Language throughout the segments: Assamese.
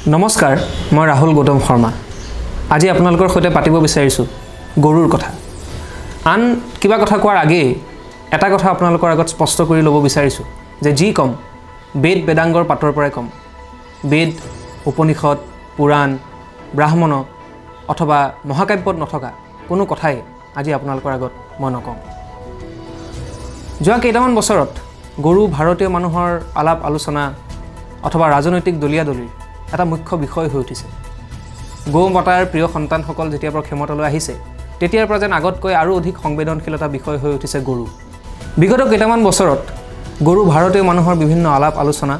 নমস্কাৰ, মই ৰাহুল গৌতম শৰ্মা। আজি আপোনালোকৰ সৈতে পাতিব বিচাৰিছোঁ গৰুৰ কথা। আন কিবা কথা কোৱাৰ আগেয়ে এটা কথা আপোনালোকৰ আগত স্পষ্ট কৰি ল'ব বিচাৰিছোঁ যে যি ক'ম, বেদ বেদাংগৰ পাতৰ পৰাই ক'ম। বেদ, উপনিষদ, পুৰাণ, ব্ৰাহ্মণ অথবা মহাকাব্যত নথকা কোনো কথাই আজি আপোনালোকৰ আগত মই নকওঁ। যোৱা কেইটামান বছৰত গৰু ভাৰতীয় মানুহৰ আলাপ আলোচনা অথবা ৰাজনৈতিক দলীয়া দলিৰ এটা মুখ্য বিষয় হৈ উঠিছে। গৌ মাতাৰ প্ৰিয় সন্তানসকল যেতিয়াৰ পৰা ক্ষমতালৈ আহিছে, তেতিয়াৰ পৰা যেন আগতকৈ আৰু অধিক সংবেদনশীল এটা বিষয় হৈ উঠিছে গৰু। বিগত কেইটামান বছৰত গৰু ভাৰতীয় মানুহৰ বিভিন্ন আলাপ আলোচনা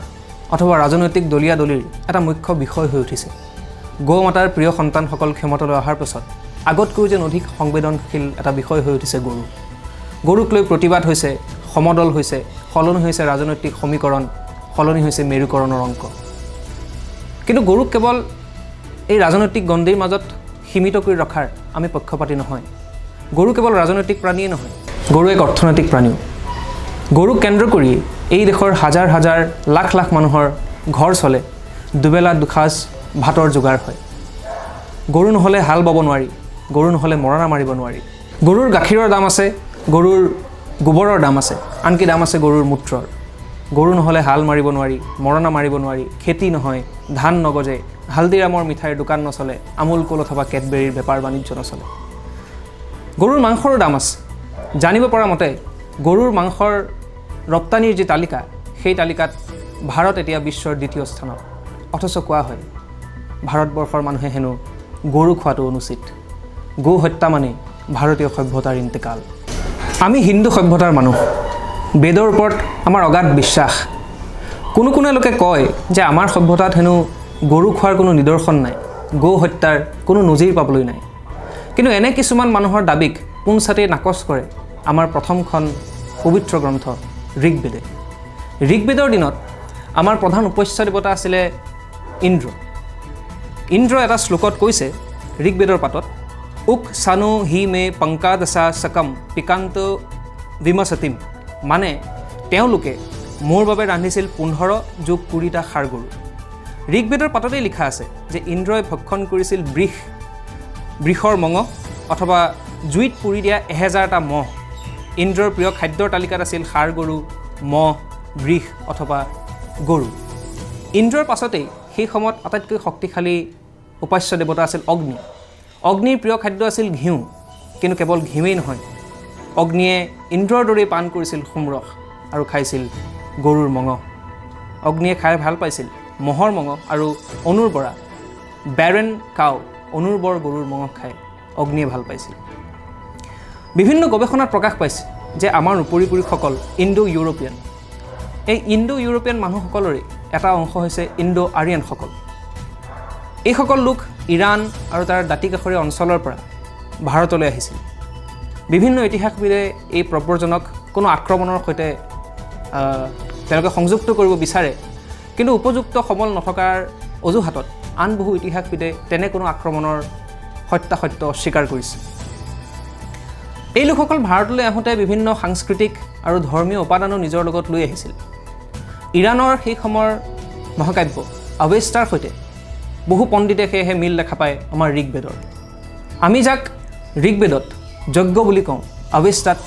অথবা ৰাজনৈতিক দলীয়া দলিৰ এটা মুখ্য বিষয় হৈ উঠিছে। গৌ মাতাৰ প্ৰিয় সন্তানসকল ক্ষমতালৈ অহাৰ পাছত আগতকৈও যেন অধিক সংবেদনশীল এটা বিষয় হৈ উঠিছে গৰু। গৰুক লৈ প্ৰতিবাদ হৈছে, সমদল হৈছে, সলনি হৈছে ৰাজনৈতিক সমীকৰণ, সলনি হৈছে মেৰুকৰণৰ অংক। কিন্তু গৰুক কেৱল এই ৰাজনৈতিক গণ্ডিৰ মাজত সীমিত কৰি ৰখাৰ আমি পক্ষপাতী নহয়। গৰু কেৱল ৰাজনৈতিক প্ৰাণীয়েই নহয়, গৰু এক অৰ্থনৈতিক প্ৰাণীও। গৰুক কেন্দ্ৰ কৰি এই দেশৰ হাজাৰ হাজাৰ, লাখ লাখ মানুহৰ ঘৰ চলে, দুবেলা দুসাঁজ ভাতৰ যোগাৰ হয়। গৰু নহ'লে হাল বাব নোৱাৰি, গৰু নহ'লে মৰণা মাৰিব নোৱাৰি। গৰুৰ গাখীৰৰ দাম আছে, গৰুৰ গোবৰৰ দাম আছে, আনকি দাম আছে গৰুৰ মূত্ৰৰ। গৰু নহ'লে হাল মাৰিব নোৱাৰি, মৰণা মাৰিব নোৱাৰি, খেতি নহয়, ধান নগজে, হালদিৰামৰ মিঠাইৰ দোকান নচলে, আমুল কুল অথবা কেডবেৰীৰ বেপাৰ বাণিজ্য নচলে। গৰুৰ মাংসৰো দাম আছে। জানিব পৰা মতে গৰুৰ মাংসৰ ৰপ্তানিৰ যি তালিকা, সেই তালিকাত ভাৰত এতিয়া বিশ্বৰ দ্বিতীয় স্থানত। অথচ কোৱা হয় ভাৰতবৰ্ষৰ মানুহে হেনো গৰু খোৱাটো অনুচিত, গো হত্যা মানেই ভাৰতীয় সভ্যতাৰ ইন্তেকাল। আমি হিন্দু সভ্যতাৰ মানুহ, বেদৰ ওপৰত আমাৰ অগাধ বিশ্বাস। কোনো কোনো লোকে কয় যে আমাৰ সভ্যতাত হেনো গৰু খোৱাৰ কোনো নিদৰ্শন নাই, গো হত্যাৰ কোনো নজিৰ পাবলৈ নাই। কিন্তু এনে কিছুমান মানুহৰ দাবীক পোনচাটেই নাকচ কৰে আমাৰ প্ৰথমখন পবিত্ৰ গ্ৰন্থ ঋগ্বেদে। ঋগ্বেদৰ দিনত আমাৰ প্ৰধান উপাস্য দেৱতা আছিলে ইন্দ্ৰ। ইন্দ্ৰ এটা শ্লোকত কৈছে ঋগ্বেদৰ পাতত, "উক চানু হি মে পংকাদশা সকম পিকান্ত বিমসতিম", মানে তেওঁলোকে মোৰ বাবে ৰান্ধিছিল 15 যোগ 20টা ষাঁড় গৰু। ঋগ্বেদৰ পাততেই লিখা আছে যে ইন্দ্ৰই ভক্ষণ কৰিছিল বৃষ, বৃষৰ মঙহ অথবা জুইত পুৰি দিয়া 1000টা মহ। ইন্দ্ৰৰ প্ৰিয় খাদ্যৰ তালিকাত আছিল ষাঁড় গৰু, মহ, বৃষ অথবা গৰু। ইন্দ্ৰৰ পাছতেই সেই সময়ত আটাইতকৈ শক্তিশালী উপাস্য দেৱতা আছিল অগ্নি। অগ্নিৰ প্ৰিয় খাদ্য আছিল ঘিউ। কিন্তু কেৱল ঘিউৱেই নহয়, অগ্নিয়ে ইন্দ্ৰৰ দৰেই পান কৰিছিল সোমৰস আৰু খাইছিল গৰুৰ মঙহ। অগ্নিয়ে খাই ভাল পাইছিল ম'হৰ মঙহ আৰু অনুৰ্বৰা বেৰেন কাউ, অনুৰ্বৰ গৰুৰ মঙহ খাই অগ্নিয়ে ভাল পাইছিল। বিভিন্ন গৱেষণাত প্ৰকাশ পাইছে যে আমাৰ উপৰিপুৰুষসকল ইণ্ডো ইউৰোপীয়ান। এই ইণ্ডো ইউৰোপীয়ান মানুহসকলৰে এটা অংশ হৈছে ইণ্ডো আৰিয়ানসকল। এইসকল লোক ইৰাণ আৰু তাৰ দাঁতিকাষৰীয়া অঞ্চলৰ পৰা ভাৰতলৈ আহিছিল। বিভিন্ন ইতিহাসবিদে এই প্ৰব্ৰজনক কোনো আক্ৰমণৰ সৈতে তেওঁলোকে সংযুক্ত কৰিব বিচাৰে। কিন্তু উপযুক্ত সমল নথকাৰ অজুহাতত আন বহু ইতিহাসবিদে তেনে কোনো আক্ৰমণৰ সত্যাসত্য অস্বীকাৰ কৰিছে। এই লোকসকল ভাৰতলৈ আহোঁতে বিভিন্ন সাংস্কৃতিক আৰু ধৰ্মীয় উপাদানো নিজৰ লগত লৈ আহিছিল। ইৰাণৰ সেই সময়ৰ মহাকাব্য অৱেস্তাৰ সৈতে বহু পণ্ডিতে সেয়েহে মিল দেখা পায় আমাৰ ঋগ্বেদৰ। আমি যাক ঋগ্বেদত যজ্ঞ বুলি কওঁ, অৱেস্তাত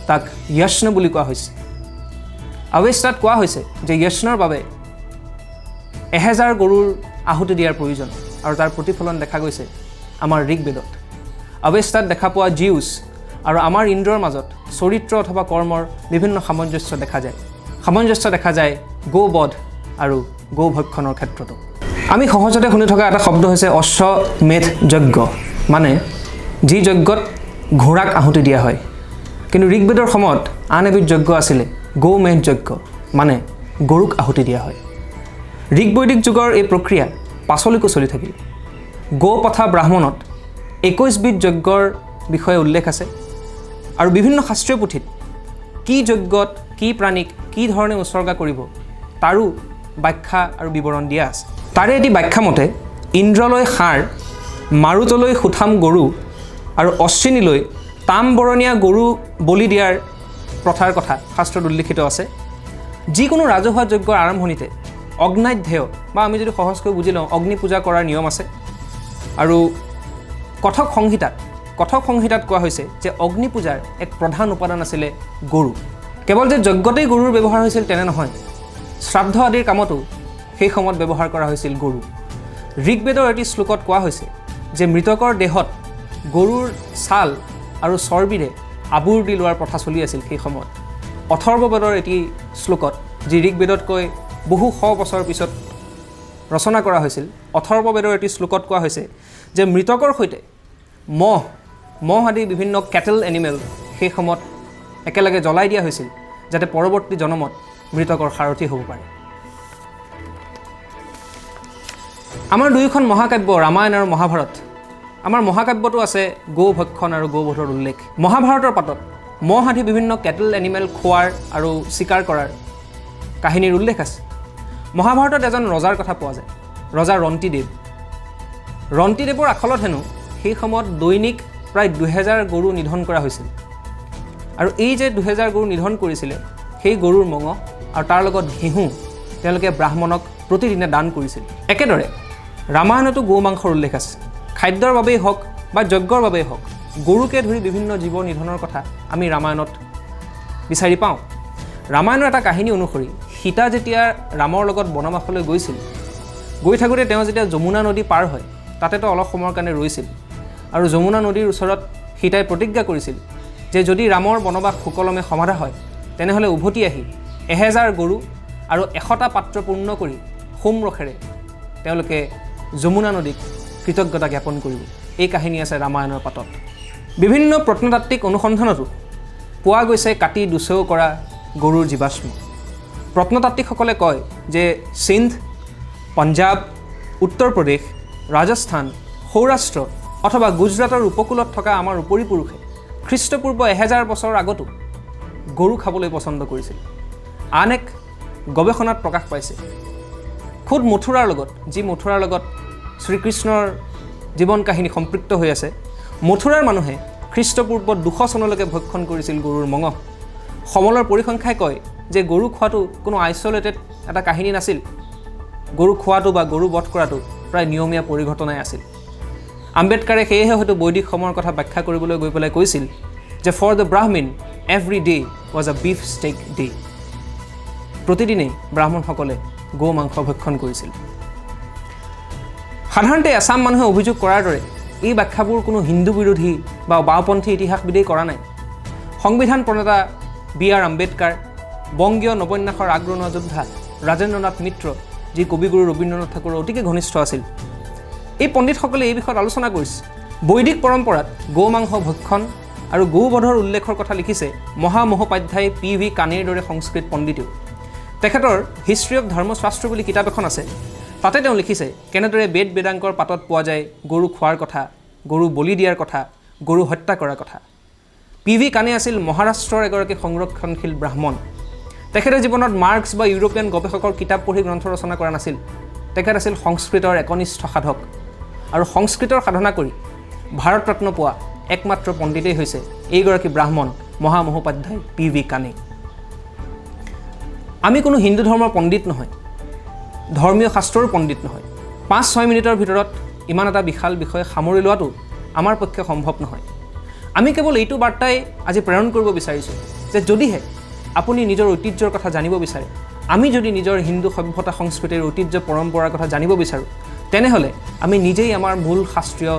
তাক য়শ্ন বুলি কোৱা হৈছে। অৱেস্তাত কোৱা হৈছে যে য়শ্নৰ বাবে 1000 গৰুৰ আহুতি দিয়াৰ প্ৰয়োজন আৰু তাৰ প্ৰতিফলন দেখা গৈছে আমাৰ ঋগ্বেদত। অৱেস্তাত দেখা পোৱা জিউছ আৰু আমাৰ ইন্দ্ৰৰ মাজত চৰিত্ৰ অথবা কৰ্মৰ বিভিন্ন সামঞ্জস্য দেখা যায়। সামঞ্জস্য দেখা যায় গো-বধ আৰু গো-ভক্ষণৰ ক্ষেত্ৰতো। আমি সহজতে শুনি থকা এটা শব্দ হৈছে অশ্বমেধ যজ্ঞ, মানে যি যজ্ঞত ঘোঁৰাক আহুতি দিয়া হয়। কিন্তু ঋগ্বেদৰ সময়ত আন এবিধ যজ্ঞ আছিলে গৌমেধ যজ্ঞ, মানে গৰুক আহুতি দিয়া হয়। ঋগ্বৈদিক যুগৰ এই প্ৰক্ৰিয়া পাছলৈকো চলি থাকিল। গোপথা ব্ৰাহ্মণত 21বিধ যজ্ঞৰ বিষয়ে উল্লেখ আছে আৰু বিভিন্ন শাস্ত্ৰীয় পুথিত কি যজ্ঞত কি প্ৰাণীক কি ধৰণে উৎসৰ্গা কৰিব, তাৰো ব্যাখ্যা আৰু বিৱৰণ দিয়া আছে। তাৰে এটি ব্যাখ্যা মতে ইন্দ্ৰলৈ ষাঁড়, মাৰুতলৈ সুঠাম গৰু আৰু অশ্বিনীলৈ তাম বৰণীয়া গৰু বলি দিয়াৰ প্ৰথাৰ কথা শাস্ত্ৰত উল্লিখিত আছে। যিকোনো ৰাজহুৱা যজ্ঞৰ আৰম্ভণিতে অগ্নাধ্যেয় বা আমি যদি সহজকৈ বুজি লওঁ অগ্নি পূজা কৰাৰ নিয়ম আছে। আৰু কথক সংহিতাত কোৱা হৈছে যে অগ্নি পূজাৰ এক প্ৰধান উপাদান আছিলে গৰু। কেৱল যে যজ্ঞতেই গৰুৰ ব্যৱহাৰ হৈছিল তেনে নহয়, শ্ৰাদ্ধ আদিৰ কামতো সেই সময়ত ব্যৱহাৰ কৰা হৈছিল গৰু। ঋগ্বেদৰ এটি শ্লোকত কোৱা হৈছে যে মৃতকৰ দেহত গৰুৰ ছাল আৰু চৰ্বিৰে আবুৰ দি লোৱাৰ প্ৰথা চলি আছিল সেই সময়ত। অথৰ্ববেদৰ এটি শ্লোকত, যি ঋগ্বেদতকৈ বহু শ বছৰ পিছত ৰচনা কৰা হৈছিল, অথৰ্ববেদৰ এটি শ্লোকত কোৱা হৈছে যে মৃতকৰ সৈতে মহ আদি বিভিন্ন কেটেল এনিমেল সেই সময়ত একেলগে জ্বলাই দিয়া হৈছিল, যাতে পৰৱৰ্তী জনমত মৃতকৰ সাৰথি হ'ব পাৰে। আমাৰ দুয়োখন মহাকাব্য ৰামায়ণ আৰু মহাভাৰত, আমাৰ মহাকাব্যটো আছে গো-ভক্ষণ আৰু গো-বধৰ উল্লেখ। মহাভাৰতৰ পাতত মহ আদি বিভিন্ন কেটেল এনিমেল খোৱাৰ আৰু চিকাৰ কৰাৰ কাহিনীৰ উল্লেখ আছে। মহাভাৰতত এজন ৰজাৰ কথা পোৱা যায়, ৰজা ৰন্তিদেৱ। ৰন্তিদেৱৰ আখলত হেনো সেই সময়ত দৈনিক প্ৰায় 2000 গৰু নিধন কৰা হৈছিল। আৰু এই যে 2000 গৰু নিধন কৰিছিলে, সেই গৰুৰ মঙহ আৰু তাৰ লগত ঘেঁহু তেওঁলোকে ব্ৰাহ্মণক প্ৰতিদিনে দান কৰিছিল। একেদৰে ৰামায়ণতো গো মাংসৰ উল্লেখ আছে। খাদ্যৰ বাবেই হওক বা যজ্ঞৰ বাবেই হওক, গৰুকে ধৰি বিভিন্ন জীৱ নিধনৰ কথা আমি ৰামায়ণত বিচাৰি পাওঁ। ৰামায়ণৰ এটা কাহিনী অনুসৰি সীতা যেতিয়া ৰামৰ লগত বনবাসলৈ গৈছিল, গৈ থাকোঁতে তেওঁ যেতিয়া যমুনা নদী পাৰ হয়, তাতেতো অলপ সময়ৰ কাৰণে ৰৈছিল। আৰু যমুনা নদীৰ ওচৰত সীতাই প্ৰতিজ্ঞা কৰিছিল যে যদি ৰামৰ বনবাস সুকলমে সমাধা হয়, তেনেহ'লে উভতি আহি 1000 গৰু আৰু 100টা পাত্ৰ পূৰ্ণ কৰি সোমৰসেৰে তেওঁলোকে যমুনা নদীক কৃতজ্ঞতা জ্ঞাপন কৰিব। এই কাহিনী আছে ৰামায়ণৰ পাতত। বিভিন্ন প্ৰত্নতাত্ত্বিক অনুসন্ধানতো পোৱা গৈছে কাটি দুচেও কৰা গৰুৰ জীৱাশ্ম। প্ৰত্নতাত্ত্বিকসকলে কয় যে সিন্ধ, পঞ্জাৱ, উত্তৰ প্ৰদেশ, ৰাজস্থান, সৌৰাষ্ট্ৰ অথবা গুজৰাটৰ উপকূলত থকা আমাৰ উপৰিপুৰুষে খ্ৰীষ্টপূৰ্ব 1000 বছৰৰ আগতো গৰু খাবলৈ পচন্দ কৰিছিল। আন এক গৱেষণাত প্ৰকাশ পাইছে খুদ মথুৰাৰ লগত, যি মথুৰাৰ লগত শ্ৰীকৃষ্ণৰ জীৱন কাহিনী সম্পৃক্ত হৈ আছে, মথুৰাৰ মানুহে খ্ৰীষ্টপূৰ্ব 200 চনলৈকে ভক্ষণ কৰিছিল গৰুৰ মঙহ। সমলৰ পৰিসংখ্যাই কয় যে গৰু খোৱাটো কোনো আইচলেটেড এটা কাহিনী নাছিল। গৰু খোৱাটো বা গৰু বধ কৰাটো প্ৰায় নিয়মীয়া পৰিঘটনাই আছিল। আম্বেদকাৰে সেয়েহে হয়তো বৈদিক সময়ৰ কথা ব্যাখ্যা কৰিবলৈ গৈ পেলাই কৈছিল যে for the Brahmin every day was a beef steak day. প্ৰতিদিনেই ব্ৰাহ্মণসকলে গো মাংস ভক্ষণ কৰিছিল। সাধাৰণতে এচাম মানুহে অভিযোগ কৰাৰ দৰে এই ব্যাখ্যাবোৰ কোনো হিন্দু বিৰোধী বা বাওঁপন্থী ইতিহাসবিদেই কৰা নাই। সংবিধান প্ৰণেতা বি আৰ আম্বেদকাৰ, বংগীয় নৱন্যাসৰ আগৰণুৱা যোদ্ধা ৰাজেন্দ্ৰনাথ মিত্ৰ, যি কবিগুৰু ৰবীন্দ্ৰনাথ ঠাকুৰৰ অতিকে ঘনিষ্ঠ আছিল, এই পণ্ডিতসকলে এই বিষয়ত আলোচনা কৰিছে। বৈদিক পৰম্পৰাত গো মাংস ভক্ষণ আৰু গোবধৰ উল্লেখৰ কথা লিখিছে মহামহোপাধ্যায় পি ভি কানেৰ দৰে সংস্কৃত পণ্ডিতেও। তেখেতৰ হিষ্ট্ৰী অফ ধৰ্মশাস্ত্ৰ বুলি কিতাপ এখন আছে, তাতে তেওঁ লিখিছে কেনেদৰে বেদ বেদাংকৰ পাতত পোৱা যায় গৰু খোৱাৰ কথা, গৰু বলি দিয়াৰ কথা, গৰু হত্যা কৰাৰ কথা। পি ভি কানে আছিল মহাৰাষ্ট্ৰৰ এগৰাকী সংৰক্ষণশীল ব্ৰাহ্মণ। তেখেতে জীৱনত মাৰ্ক্স বা ইউৰোপীয়ান গৱেষকৰ কিতাপ পঢ়ি গ্ৰন্থ ৰচনা কৰা নাছিল। তেখেত আছিল সংস্কৃতৰ একনিষ্ঠ সাধক আৰু সংস্কৃতৰ সাধনা কৰি ভাৰত ৰত্ন পোৱা একমাত্ৰ পণ্ডিতেই হৈছে এইগৰাকী ব্ৰাহ্মণ মহামহোপাধ্যায় পি ভি কানে। আমি কোনো হিন্দু ধৰ্মৰ পণ্ডিত নহয়, ধৰ্মীয় শাস্ত্ৰৰো পণ্ডিত নহয়। 5-6 মিনিটৰ ভিতৰত ইমান এটা বিশাল বিষয় সামৰি লোৱাটো আমাৰ পক্ষে সম্ভৱ নহয়। আমি কেৱল এইটো বাৰ্তাই আজি প্ৰেৰণ কৰিব বিচাৰিছোঁ যে যদিহে আপুনি নিজৰ ঐতিহ্যৰ কথা জানিব বিচাৰে, আমি যদি নিজৰ হিন্দু সভ্যতা সংস্কৃতিৰ ঐতিহ্য পৰম্পৰাৰ কথা জানিব বিচাৰোঁ, তেনেহ'লে আমি নিজেই আমাৰ মূল শাস্ত্ৰীয়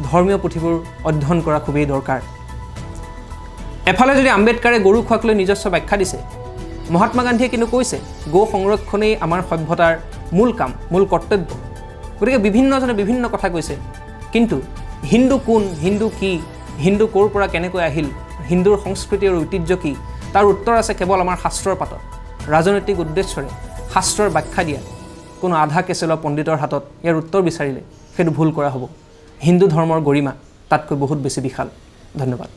ধৰ্মীয় পুথিবোৰ অধ্যয়ন কৰা খুবেই দৰকাৰ। এফালে যদি আম্বেদকাৰে গৰু খোৱাক লৈ নিজস্ব ব্যাখ্যা দিছে, মহাত্মা গান্ধীয়ে কিন্তু কৈছে গো সংৰক্ষণেই আমাৰ সভ্যতাৰ মূল কাম, মূল কৰ্তব্য। গতিকে বিভিন্নজনে বিভিন্ন কথা কৈছে, কিন্তু হিন্দু কোন, হিন্দু কি, হিন্দু ক'ৰ পৰা কেনেকৈ আহিল, হিন্দুৰ সংস্কৃতি আৰু ঐতিহ্য কি, তাৰ উত্তৰ আছে কেৱল আমাৰ শাস্ত্ৰৰ পাতত। ৰাজনৈতিক উদ্দেশ্যৰে শাস্ত্ৰৰ ব্যাখ্যা দিয়া কোনো আধা কেঁচেলোৱা পণ্ডিতৰ হাতত ইয়াৰ উত্তৰ বিচাৰিলে সেইটো ভুল কৰা হ'ব। হিন্দু ধৰ্মৰ গৰিমা তাতকৈ বহুত বেছি বিশাল। ধন্যবাদ।